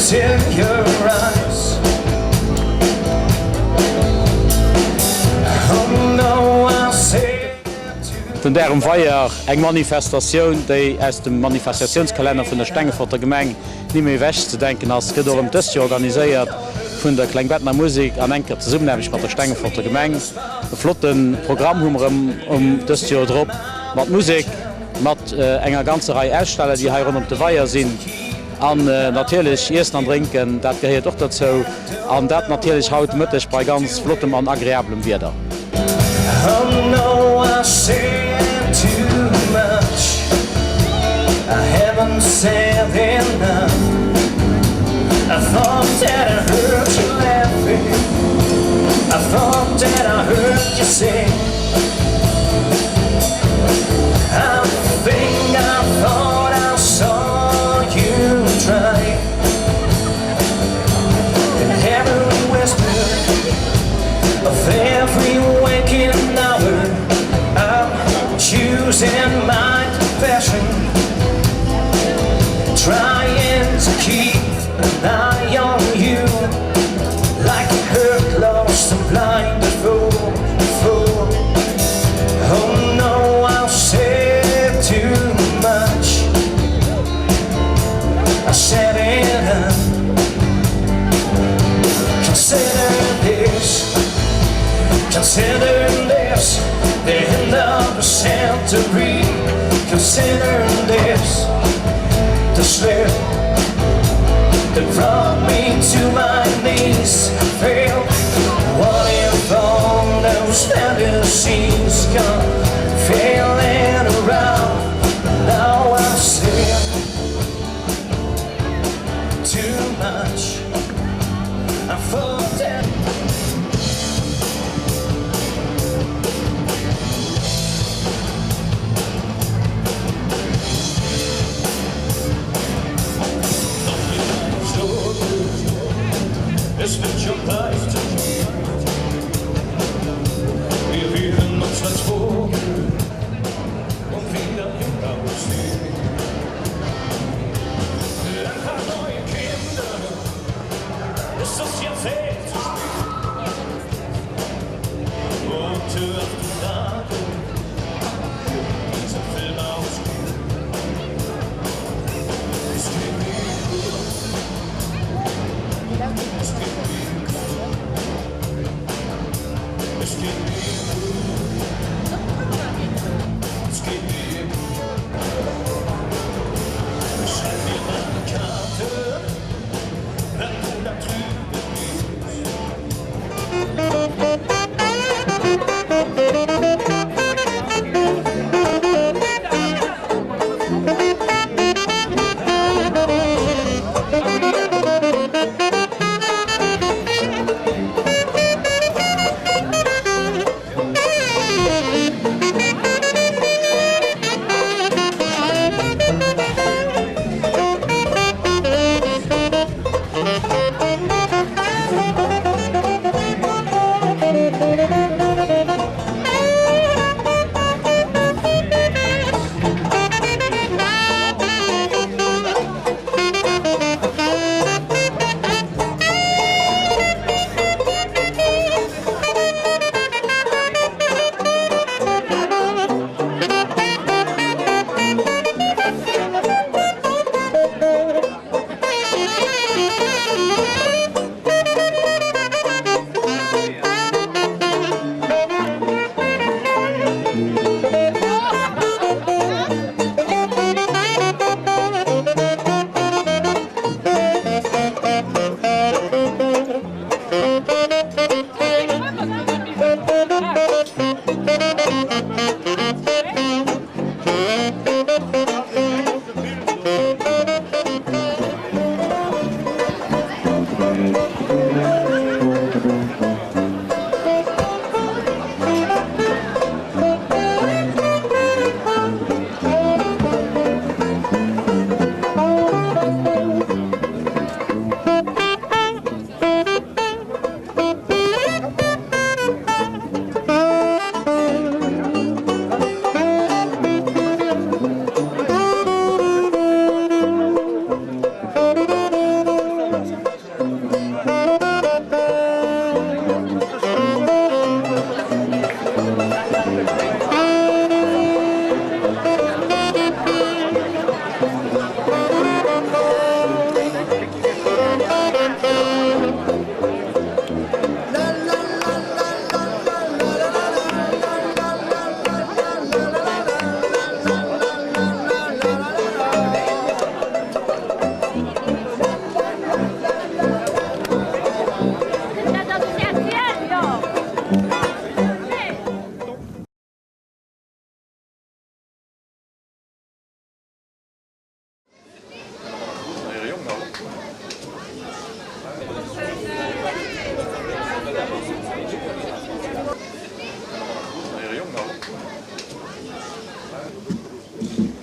Into your eyes Oh no, I said too. Den Dag um Weier, eng Manifestatioun, déi aus dem Manifestatiounskalenner vun der Stengeforter Gemeng ni méi ewech ze denken ass, gëtt och erëm dëst Joer organiséiert vun der Klengbettner Musek an enker Zesummenaarbecht mat der Stengeforter Gemeng. E flotte Programm hu mer erëm um dëst Joer drop, mat Musek, mat enger ganzer Rei Aussteller, déi hei ronderëm de Weier sinn. An natierlech Iessen an Drénken, dat gehéiert och derzou. An dat natierlech haut Mëtteg bei ganz flottem an agreablem Wieder.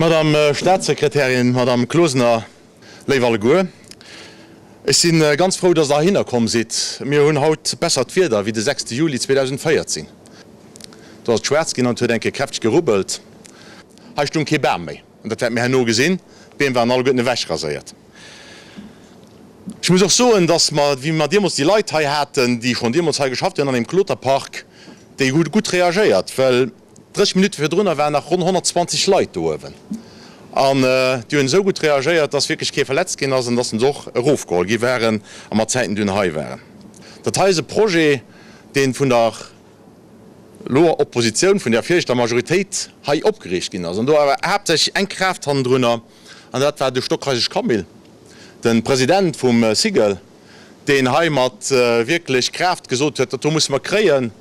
Madame Staatssekretärin, Madame Closener, léif alleguer, ech si ganz frou, dass Der heihinner komm sidd. Mir hunn haut bessert Wieder wéi de 6 Juli 2014. Do ass et schwaarz ginn an et huet eng Kéier kräfteg gerubbelt. Hei stung kee Bam méi an dat wäerte mir herno gesinn, d'Beem waren alleguerten ewechraséiert. Ech muss och soen, dass mer, wéi mer deemools déi Leit hei haten, déi schonn deemools hei geschafft hunn an deem Kloterpark, déi hu gutt reagéiert, well 30 Minutte virdrunner waren nach ronn 120 Leit do uewen an déi hunn esou gutt reagéiert, dass wierklech kee verletzt ginn ass an dass se och erofgeholl gi waren a mat Zäiten dunn hei waren. Dat hei ass e Projet, dee vun der elo Oppositioun, vun der viregter Majoritéit hei opgeriicht ginn ass an do awer haaptsächlech eng Kraaft hannendrunner, an dat war de Stockreisesch Camille, de President vum Cigl, deen hei mat wierklech Kraaft gesot huet, dat do musse mer kréien.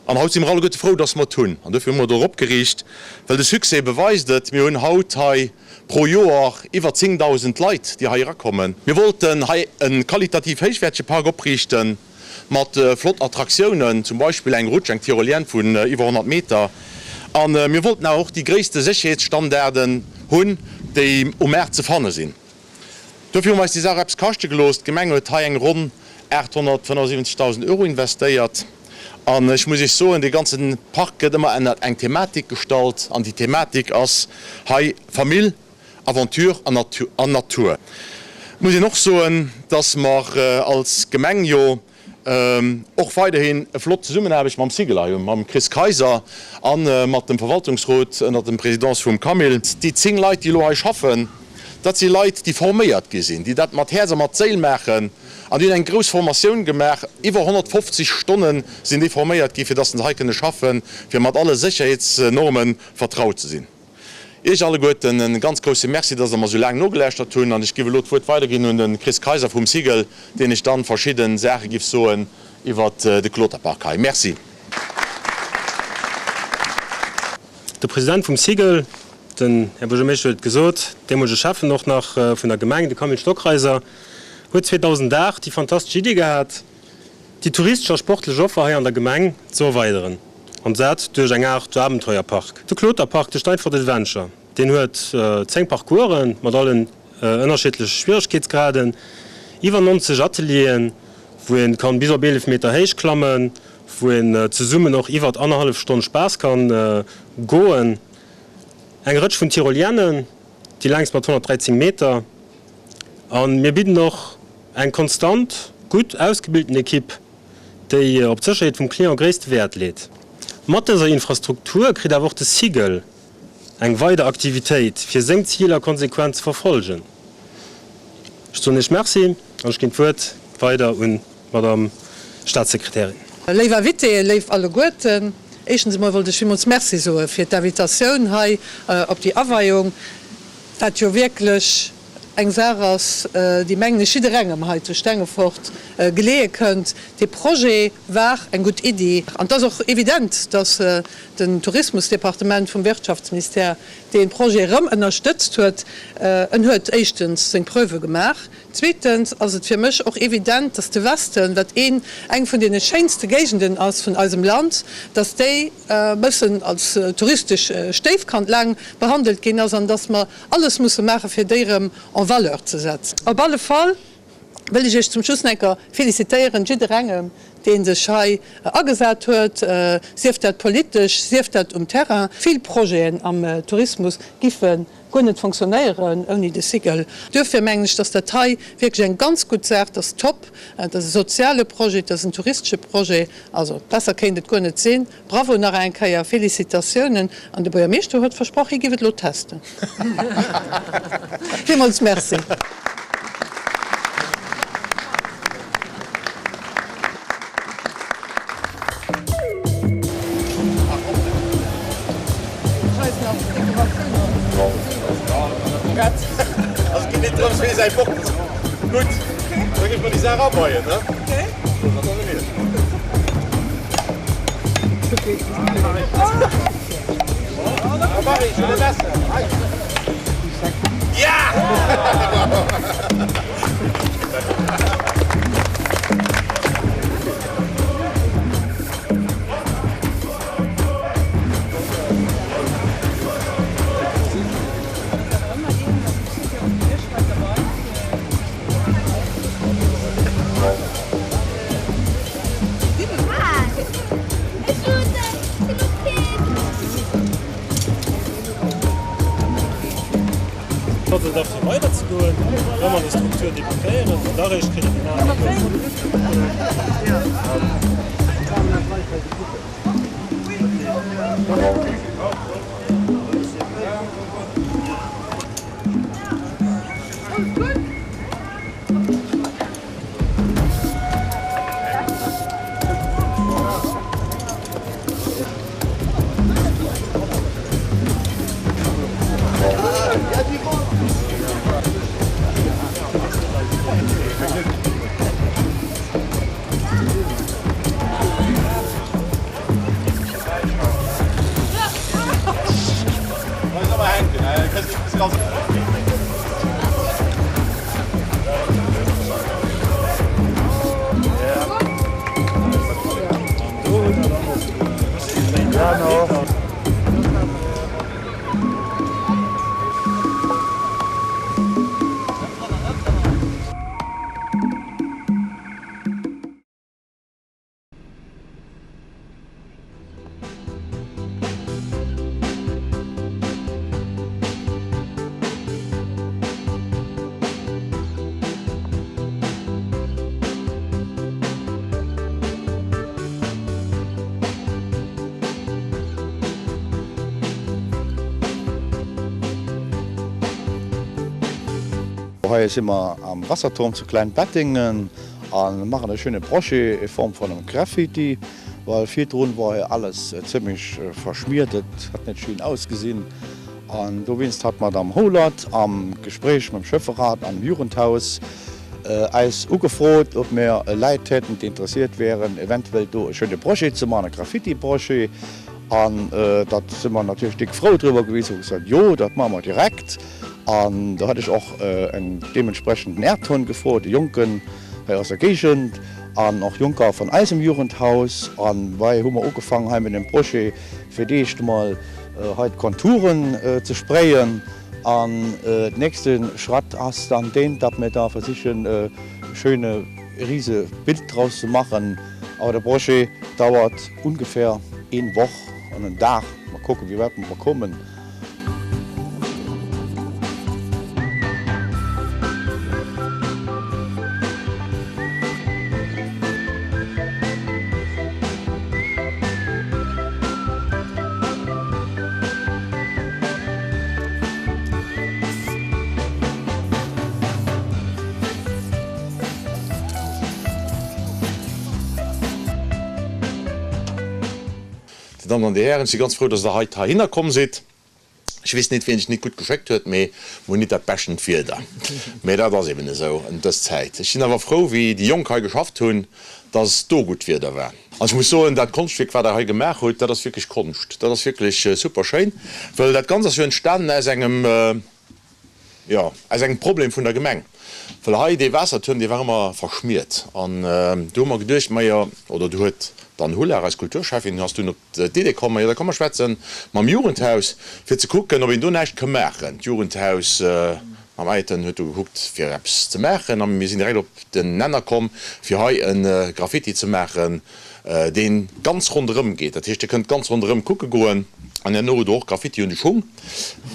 An haut si mer alleguerte frou, dass mer et hunn. An dofir hu mer et och eropgeriicht, well de Succès beweist et, Mir hunn haut hei pro Joer iwwer 10.000 Leit, déi hei erakommen. Mir wollten hei e qualitativ héichwäertege Park opriichten, mat flott Attraktiounen, zum Beispill eng Rutsch, eng Tyrolienne vun iwwer 100 Meter. A mir wollten awer och déi gréisste Sécherheetsstandarden hunn, déi um Maart ze fanne sinn. Dofir hu mer eis déi Saach eppes kaschte gelooss. D'Gemeng huet hei eng ronn 875.000 Euro investéiert. An ech muss Iech soen, dee ganze Park gëtt ëmmer ënnert eng Thematik gestallt. An déi Thematik ass hei Famill, Aventure an Natur. Et muss een och soen, dass mer als Gemeng jo och weiderhin e flott Zesummenaarbecht mam Cigl hei hunn, mam Chris Kayser a mat dem Verwaltungsrot ënnert dem Présidence vum Camille. Déi 10 Leit, déi elo hei schaffen, dat si Leit, déi forméiert gi sinn, déi dat mat Häerz a mat Séil maachen an déi hunn eng grouss Formatioun gemaach. Iwwer 150 Stonne sinn déi forméiert gi fir dass se hei kënne schaffen, fir mat alle Sécherheetsnorme vertraut ze sinn. Iech alleguerten e ganz grousse Merci, dass Der mer esou laang nogelauschtert hunn. An ech giff elo d'Wuert weiderginn un de Chris Kayser vum Cigl, deen iech dann verschidden Saache giff soen iwwert de Kloterpark hei. Merci. De President vum Cigl, den Här Buergermeeschter huet et gesot, deemolege Schäffen och nach vun der Gemeng, de Camille Stockreiser, huet 2008 déi fantastesch Iddi gehat, déi touristesch a sportlech Offer hei an der Gemeng ze erweideren, an dat duerch eng Aart Abenteuerpark. De Kloterpark, de Steinfort Adventure, deen huet 10 Parcoursen mat allen ënnerschiddleche Schwieregkeetsgraden, iwwer 90 Atelieren, wou een kann bis op 11 Meter héich klammen, wou een zesummen och iwwert annerhallef Stonn Spaass kann goen, eng Rëtsch vun Tyroliennen, déi längst mat 113 Meter, an mir bidden och Eng konstant, gutt ausgebilten Ekipp, déi op d'Sécherheet vum Client gréisste Wäert leet. Mat dëser Infrastruktur kritt awer och de Cigl eng weider Aktivitéit, fir seng Ziler konsequent ze verfolgen. Ech soen Iech Merci an ech ginn d'Wuert weider un d'Madame Staatssekretärin. Léif Invitéen, léif alleguerten, éischtens emol wollt ech villmools Merci soe fir d'Invitatioun hei op déi Aweiung, wat jo wierklech eng Saach ass, déi, mengen ech, jidderengem hei zu Stengefort geleeë kënnt. Dee Projet war eng gutt Iddi. An et ass och evident, dass den Tourismusdepartement vum Wirtschaftsministère dee Projet erëm ënnerstëtzt huet. En huet éischtens seng Preuve gemaach. Zweetens ass et fir mech och evident, dass de Westen, wat een eng vun deene schéinste Géigenden ass vun eisem Land, dass déi e bëssen als touristesch Stéifkand laang behandelt ginn ass an dass mer alles musse maachen, fir déi erëm en valeur ze setzen. Op alle Fall wëll ech Iech zum Schluss nach eng Kéier félicitéieren, jidderengem, dee sech hei agesat huet, sief dat politesch, sief dat um Terrain. Vill Projeten am Tourismus giffe guer net fonctionnéieren ouni de Cigl. Duerfir mengen ech, dass dat hei wierklech eng ganz gutt Saach, dat ass top, dat ass e soziale Projet, dat ass en touristesche Projet, also besser kéint et guer net sinn. Bravo nach eng Kéier, Félicitatiounen an de Buergermeeschter huet versproch, hie giff et lo testen. Villmools Merci. weider ze goen, rëm an de Struktur d'évacuéieren an da réischt kritt een den anere Hei si mer am Wasserturm zu Kleinbettingen a maachen e schöne Projet i Form vun engem Graffiti, well virdrun wor hei alles zimmlech verschmiert, et hat net schéin ausgesinn an dowéinst hat d'Madame Holert am Gespréich mam Schäfferat an dem Jugendhaus äis ugefrot, ob mir Läit hätten, déi interessiert wären, eventuell do e schöne Projet ze maachen, e Graffiti-Projet. An dat si mer natierlech déck frou driwwer gewiescht, hu gesot, jo, dat maache mer direkt. An do hat ech och en deementsprechenden Airton gefrot, e Jonken hei aus der Géigend an och Jonker vun eisem Jugendhaus. An wei hu mer ugefaangen hei mat dem Projet, fir d'éischt emol hei d'Konturen ze sprayen. An nächste Schratt ass dann deen, datt mir da versichen e schöne rise Bild draus ze maachen. Awer de Projet dauert ungefähr een Woch an en Dag. Mol kucken wéi wäit mer kommen. Dir Dammen an Dir Hären, ech si ganz frou, dass Der hei heihinner komm sidd. Ech weess nit, wien sech nit gutt geschéckt huet, mee mer hunn nit dat beschtent Wieder. Mee dat ass eben esou ëm dës Zäit. Ech sinn awer frou, wéi déi Jonk hei geschafft hunn, dass do gutt Wieder war. An ech muss soen, dat Konschtwierk, wat Der hei gemaach hutt, dat ass wierklech Konscht. Dat ass wierklech super schéin, well dat Ganzt ass jo entstanen aus engem, Jo, aus engem Problem vun der Gemeng, well hei dee Waassertuerm, dee war ëmmer verschmiert. An du hu mer geduecht, majo, oder du huet d'Anne Hullard, eis Kulturschäffin, ass dunn op d'Idee komm, majo da komm mer schwätze mam Jugendhaus, fir ze kucken, ob een do näischt ka maachen. D'Jugendhaus mam Ayrton huet du gekuckt, fir eppes ze maachen, a mir sinn direkt op den Nenner komm, fir hei e Graffiti ze maachen, dee ganz ronderëm geet. Dat heescht, Dir kënnt ganz ronderëm kucke goen an herno hutt Der och Graffiti un de Schung,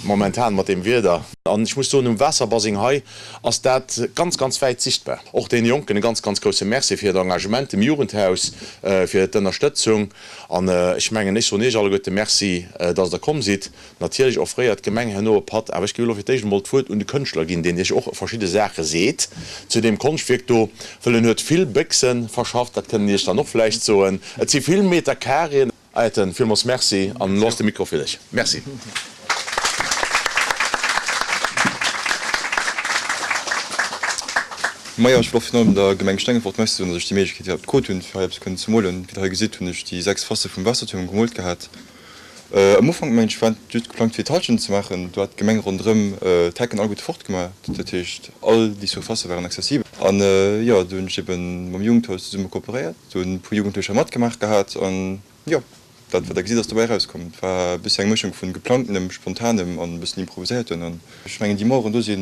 momentan mat deem Wieder. An ech muss soen, um Waasserbaseng hei ass dat ganz, ganz wäit sichtbar. Och deene Jonken e ganz, ganz grousse Merci fir hiert Engagement, dem Jugendhaus fir d'Ënnerstëtzung. An ech mengen, ech soen Iech alleguerte Merci, dass Der komm sidd. Natierlech offréiert d'Gemeng herno e Patt, awer ech géif elo fir d'éischt emol d'Wuert un de Kënschtler ginn, deen Iech och verschidde Saache seet zu deem Konschtwierk do, wëll en huet vill Béchse verschafft, dat kënnt en Iech dann och vläicht soen. Et si vill Meter Carréen. Ayrton, villmools Merci an elo ass de Mikro fir dech. Merci. Majo, ech wëll och virun allem der Gemeng Stengefort Merci soen, datt ech déi Méiglechkeet iwwerhaapt krut hunn, fir hei eppes kënnen ze molen. Wéi der hei gesitt, hunn ech déi 6 Facë vum Waassertuerm gemoolt gehat. Am Ufank mengen ech war et just geplangt fir d'Halschent ze maachen. Do hat d'Gemeng ronderëm d'Hecken alleguerte fortgemaach, dat heescht all déi Surfacë waren accessibel. An jo, do hunn ech eben mam Jugendhaus zesumme kooperéiert, do hunn e puer Jugendlecher matgemaach gehat an jo, dat wat der gesitt ass dobäi erauskomm. Et war e bëssi eng Mëschung vun geplangtenem, spontanem an e bëssen improviséierten an ech mengen déi Maueren do si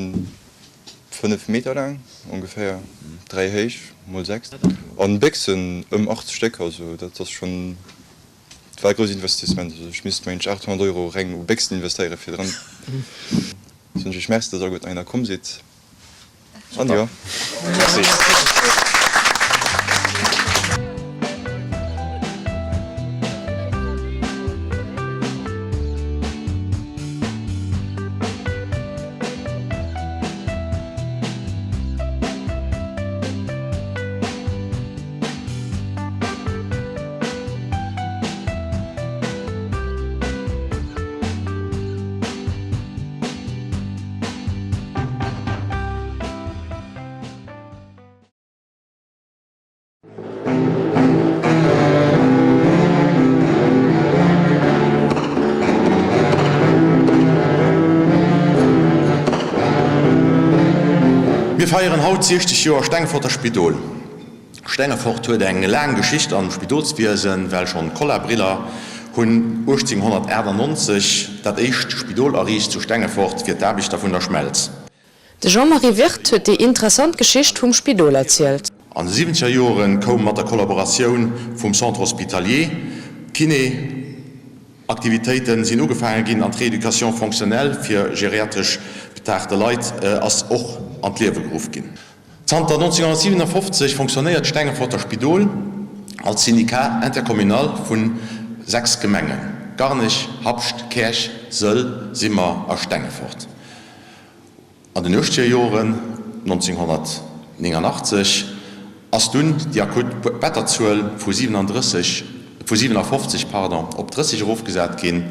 5 Meter laang ongeféier, 3 héich mol 6 an Béchsen ëm 80 Stéck, also dat ass schonn. Et war e grousst Investissement, also ech misst mengen ech 800 Euro reng u Béchsen investéieren fir dran. Soen ech iech Merci, dass der alleguerten heihinner komm sidd. An jo, Merci. Mir feieren haut 60 Joer Stengefforter Spidol. Stengefort huet eng laang Geschicht am Spidolswiesen, well schonn d'Colla-Briller hunn 1898 dat éischt Spidol erriicht zu Stengefort fir d'Aarbechter vun der Schmelz. De Jean-Marie Wirth huet déi interessant Geschicht vum Spidol erzielt. An de siwwenzeger Jore koum mat der Kollaboratioun vum Centre Hospitalier d'Kiné-Aktivitéite sinn ugefaange ginn an d'Rééducation fonctionnelle fir geriatresch betaagte Leit ass och an d'Liewe geruff ginn. Zanter 1957 fonctionnéiert d'Stengeforter Spidol als Syndicat intercommunal vu 6 Gemengen, Garnech, Habscht, Käerch, Sëll, Simmer a Stengefort. An den uechteger Joren, 1989, ass dunn déi akut Betterzuel vu 37, vu 57, pardon, op 30 erofgesat ginn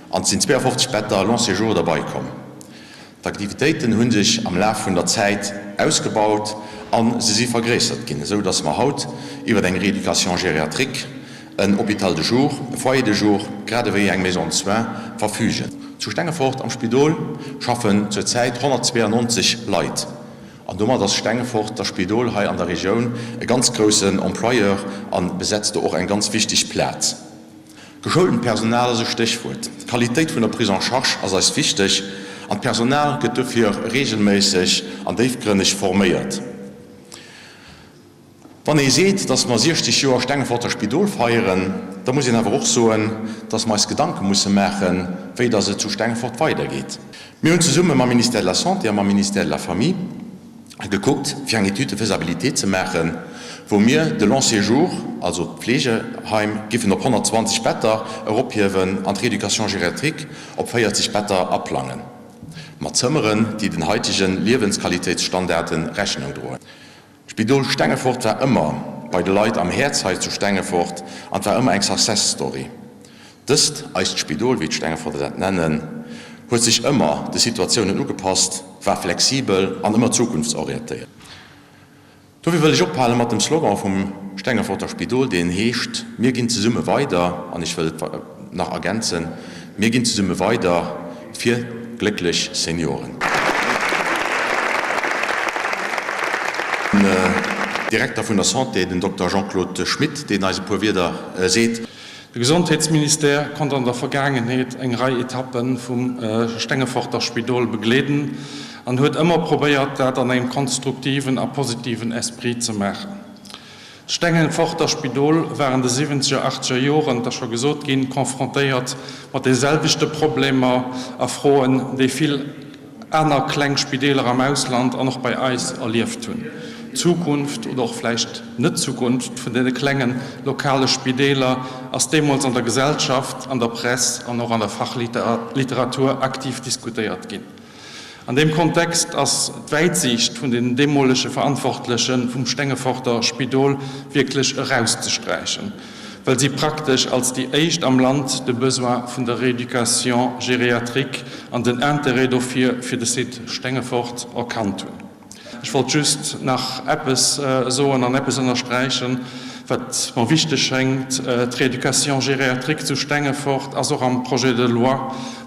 an et sinn 52 Better long séjour derbei komm. D'Aktivitéiten hu sech am Laf vun der Zäit ausgebaut a se si vergréissert ginn, esou datt mer haut iwwer eng Rééducation gériatrique, en Hôpital de jour, e Foyer de jour, grad ewéi eng Maison de soins verfügen. Zu Stengefort am Spidol schaffen zur Zäit 192 Leit an domat ass Stengefort der Spidol hei an der Regioun e ganz groussen Employeur a besetzt do och eng ganz wichteg Plaz. Geschoultent Personal ass e Stéchwuert. D'Qualitéit vun der Prise en charge ass eis wichteg an d'Personal gëtt dofir reegelméisseg an déifgrënneg forméiert. Wann ee seet, dass mer 60 Joer Stengeforter Spidol feieren, da muss een awer och soen, dass mer eis Gedanke musse maachen, wéi dass et zu Stengefort weidergeet. Mir hunn zesumme mam Ministère de la Santé a mam Ministère de la Famille gekuckt, fir eng Étude de faisabilité ze maachen, wou mir de Long séjour, also d'Fleegeheim, giffen op 120 Better erophiewen an d'Rééducation gériatrique op 40 Better aplangen, mat Zëmmeren, déi den haitege Liewensqualitéitsstandarde Rechnung droen. D'Spidol Stengefort war ëmmer bei de Leit am Häerz hei zu Stengefort an war ëmmer eng Success Story. Dëst, eist Spidol, wéi d'Stengeforter dat nennen, huet sech ëmmer de Situatiounen ugepasst, war flexibel an ëmmer zukunftsorientéiert. Dofir wëll ech ophale mat dem Slogan vum Stengeforter Spidol, deen heescht, Mir ginn zesumme weider, an ech wëll et nach ergänzen, Mir ginn zesumme weider fir glécklech Senioren. Den Direkter vun der Santé, den Dokter Jean-Claude Schmit, deen eis e puer Wierder seet. De Gesondheetsministère konnt an der Vergaangenheet eng Rei Etappe vum Stengeforter Spidol begleeden an huet ëmmer probéiert, dat an engem konstruktiven a positiven Esprit ze maachen. D'Stengeforter Spidol war an de siwwenzeger, achtzeger Joren, et ass scho gesot ginn, confrontéiert mat de selwechte Problemer a Froen, déi vill aner kleng Spideeler am Ausland an och bei eis erlieft hunn. D'Zukunft, oder och vläicht Net-Zukunft, vun deene klengen lokale Spideeler ass deemools an der Gesellschaft, an der Press an och an der Fachliteratur aktiv diskutéiert ginn. An deem Kontext ass d'Wäitsiicht vun den deemolege Verantwortleche vum Stengeforter Spidol wierklech erauszesträichen, well si praktesch als déi éischt am Land de Besoin vun der Rééducation gériatrique an den Intérêt dofir fir de Site Stengefort erkannt hunn. Ech wollt just nach eppes soen an eppes ënnersträichen, wat mer wichteg schéngt, D'Rééducation gériatrique zu Stengefort ass och am Projet de loi,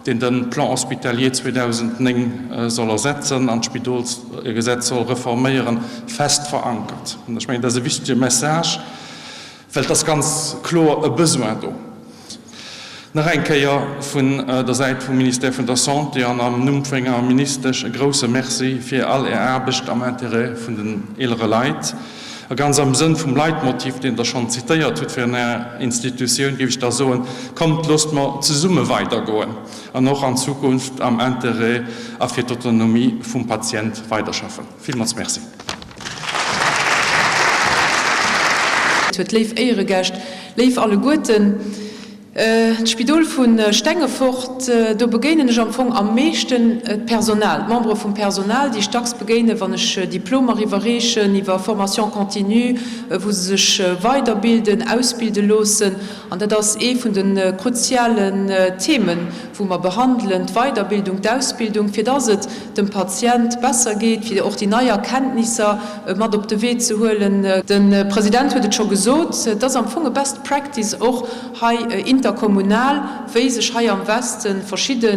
deen de Plan hospitalier 2009 soll ersetzen an d'Spidolsgesetz soll reforméieren, fest verankert. An ech mengen, dat ass e wichtege Message. Well et ass ganz kloer e Besoin do. Nach eng Kéier vun der Säit vum Ministère vun der Santé an am Numm vu enger Ministesch e grouse Merci fir all Är Aarbecht am Intérêt vun den eelere Leit. A ganz am Sënn vum Leitmotiv, deen Der schonn zitéiert hutt fir Är Institutioun, géif ech da soen, Kommt, loosst mer zesumme weidergoen an och an Zukunft am Interêt a fir d'Autonomie vum Patient weiderschaffen. Villmools Merci. Huet, léif Éieregäscht, léif alleguerten. D'Spidol vu Stengefort, do begéinen ech am Fong am meeschten d'Personal, d'Membere vum Personal, déi ech dacks begéinen, wann ech Diplomer iwwerreechen iwwer Formation continue, wou se sech weiderbilden, ausbilde loossen. An dat ass ee vun de kruzialen Themen, wou mer behandelen, d'Weiderbildung, d'Ausbildung, fir dass et dem Patient besser geet, fir och déi nei Erkenntnisser mat op de Wee ze huelen. De President huet et scho gesot, et ass am Fong e Best Practice och hei interkommunal, wéi sech hei am Weste verschidde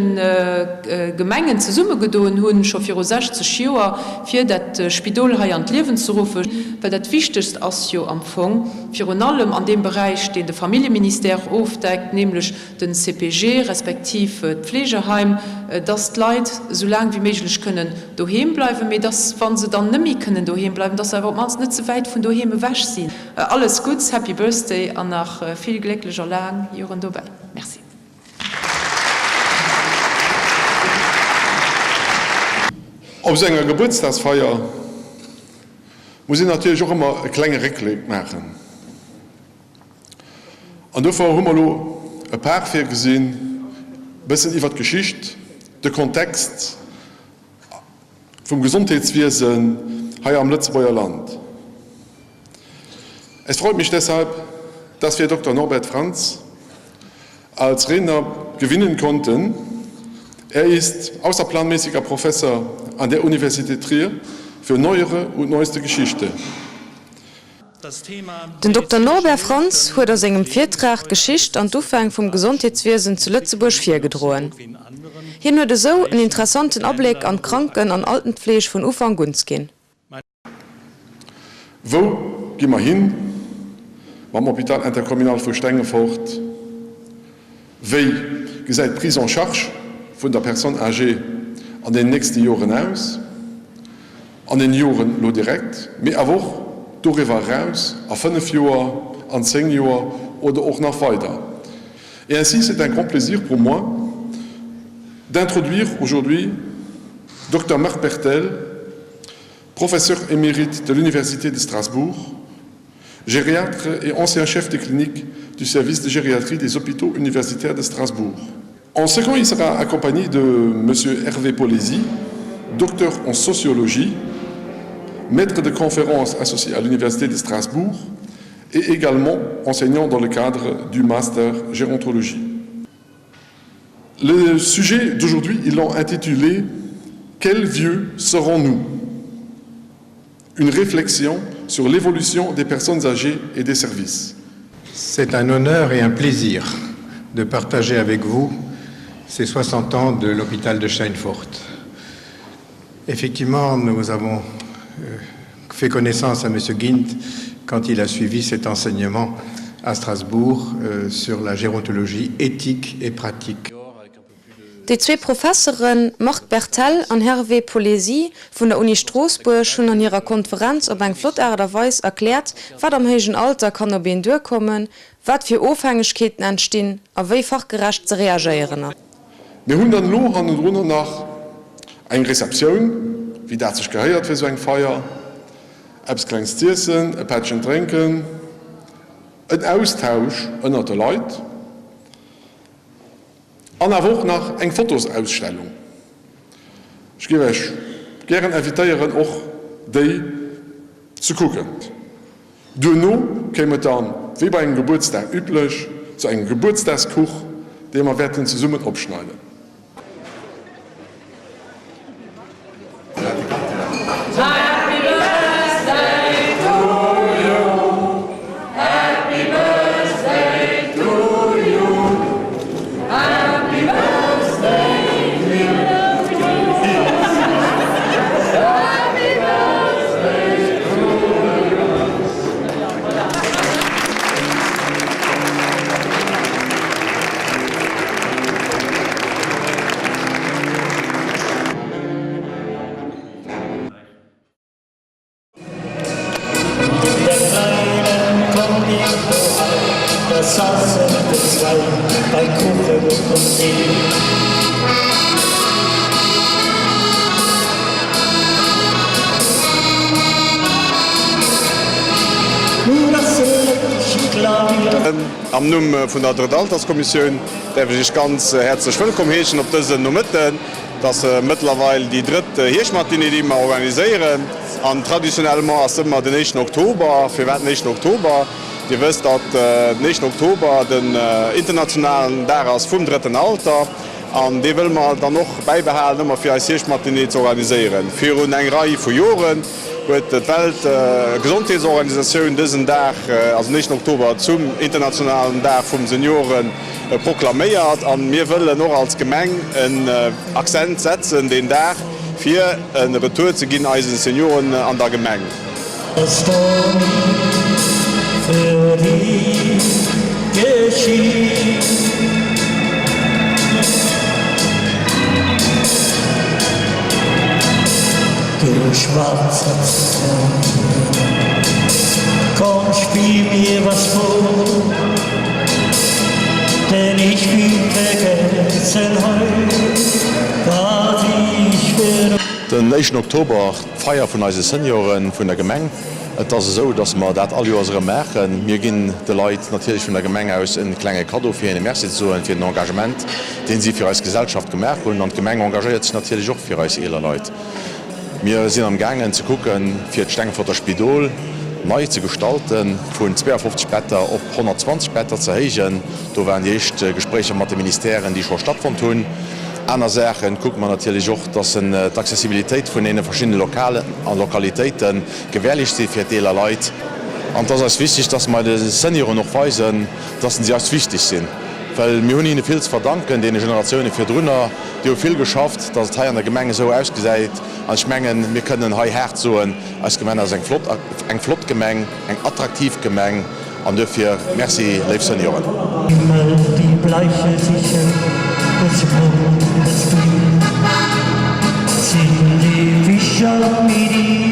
Gemengen zesummegedoen hunn, scho viru 60 Joer, fir dat Spidol hei an d'Liewen ze ruffen. Well dat Wichtegst ass jo am Fong, virun allem an deem Beräich, deen de Familljeministère ofdeckt, nämlech de CPG respektiv d'Pflegeheim, dass d'Leit esou laang wéi méiglech kënnen doheem bleiwen, mee dass, wa se dann net méi kënnen doheem bleiwen, dass se awer op d'mannst net ze wäit vun doheem ewech sinn. Alles Gutts, Happy Birthday an nach vill glécklech a laang Joren dobäi. Merci. Op esou enger Gebuertsdagsfeier muss een natierlech och ëmmer e klenge Réckbléck maachen. An dofir hu mer elo e par virgesinn, e bëssen iwwert d'Geschicht, de Kontext vum Gesondheetswiesen hei am Lëtzebuerger Land. Es freut mich deshalb, dass wir Dokter Norbert Franz als Redner gewinnen konnten. Er ist außerplanmäßiger Professor an der Universität Trier für Neuere und Neueste Geschichte. Den Dokter Norbert Franz huet a sengem Virtrag d'Geschicht an d'Ufäng vum Gesondheetswiesen zu Lëtzebuerg virgedroen. Hien huet esou en interessanten Abléck an d'Kranken an Altenpfleg vun Ufank un ginn. Wou gi mer hin mam Hôpital intercommunal vu Stengefort? Wéi gesäit d'Prise en charge vun der Personne âgée an den nächste Joren aus, an den Joren elo direkt, mee awer och doriwwer eraus, a 5 Joer, an 10 Joer oder och nach weider? Et ainsi, c'est un grand plaisir pour moi d'introduire aujourd'hui Docteur Marc Berthel, professeur émérite de l'Université de Strasbourg, gériatre et ancien chef de clinique du service de gériatrie des hôpitaux universitaires de Strasbourg. En second, il sera accompagné de M. Hervé Polési, docteur en sociologie, maître de conférences associé à l'Université de Strasbourg et également enseignant dans le cadre du master gérontologie. Le sujet d'aujourd'hui, ils l'ont intitulé Quel vieux serons-nous Une réflexion sur l'évolution des personnes âgées et des services. C'est un honneur et un plaisir de partager avec vous ces 60 ans de l'hôpital de Steinfort. Effectivement, nous avons euh, fait connaissance à M. Gint quand il a suivi cet enseignement à Strasbourg euh, sur la gérontologie éthique et pratique. Déi zwee Professeren Marc Berthel an Hervé Polési vun der Uni Stroossbuerg hunn an hirer Konferenz op eng flott Aart a Weis erkläert, wat am héijen Alter kann op een duerkommen, wat fir Ofhängegkeeten entstinn a wéi fachgerecht ze reagéieren ass. Mir hunn dann elo hannendrunner nach eng Receptioun, wéi dat sech gehéiert fir esou eng Feier, eppes Klengs z'iessen, e Pättchen drénken, en Austausch ënnert de Leit. An awer och nach eng Fotosausstellung. Ech géif Iech gären invitéieren och déi ze kucken. Duerno kéim et dann, wéi bei engem Gebuertsdag üblech, zu engem Gebuertsdagskuch, dee mer wäerten zesummen opschneiden. Am Numm vun der Drëttalterskommissioun däerf ech Iech ganz häerzlech wëllkomm heeschen op dësen Nomëtten. Et ass mëttlerweil déi drëtt Hierschtmatinée, déi mer organiséieren. An traditionnellement ass ëmmer den éischten Oktober. Firwat den éischten Oktober? Dir wësst, datt den éischten Oktober den internationalen Dag ass vum drëtten Alter. An dee wëlle mer dann och bäibehalen, ëmmer fir eis Hierschtmatinée ze organiséieren. Virun eng Rei vu Joren huet d'Weltgesondheetsorganisatioun dësen Dag, also den éischten Oktober, zum internationalen Dag vum Senioren proklaméiert. A mir wëllen och als Gemeng en Accent setzen deen Dag, fir e Retour ze ginn eise Senioren an der Gemeng. Den éischten Oktober, d'Feier vun eise Senioren vun der Gemeng. Et ass esou, dass mer dat all Joers erëm maachen. Mir ginn de Leit natierlech vun der Gemeng aus e klenge Kaddo, fir hinne Merci ze soen fir den Engagement, deen si fir eis Gesellschaft gemaach hunn. An d'Gemeng engagéiert sech natierlech och fir eis eeler Leit. Mir sinn am gaangen ze kucken, fir d'Stengeforter Spidol nei ze gestalten, vun 52 Better op 120 Better ze héijen. Do waren déi éischt Gespréicher mat de Ministèren, déi scho stattfonnt hunn. Aner Saache kucke mer natierlech och, dass d'Accessibilitéit vun deene verschiddene Lokalen a Lokalitéite gewährleescht si fir d'eeler Leit. An et ass eis wichteg, dass mer de Senioren och weisen, dass si eis wichteg sinn, well mir hunn hinne vill ze verdanken, deene Generatioune virdrunner. Déi hu vill geschafft, dass et hei an der Gemeng esou ausgesäit. An ech mengen, mir kënnen hei haart soen, eis Gemeng ass eng flott, eng flott Gemeng, eng attraktiv Gemeng. An duerfir Merci, léif Senioren. Himmel die bleiche Sichel des Mondes glüht, sind die Fischer mit.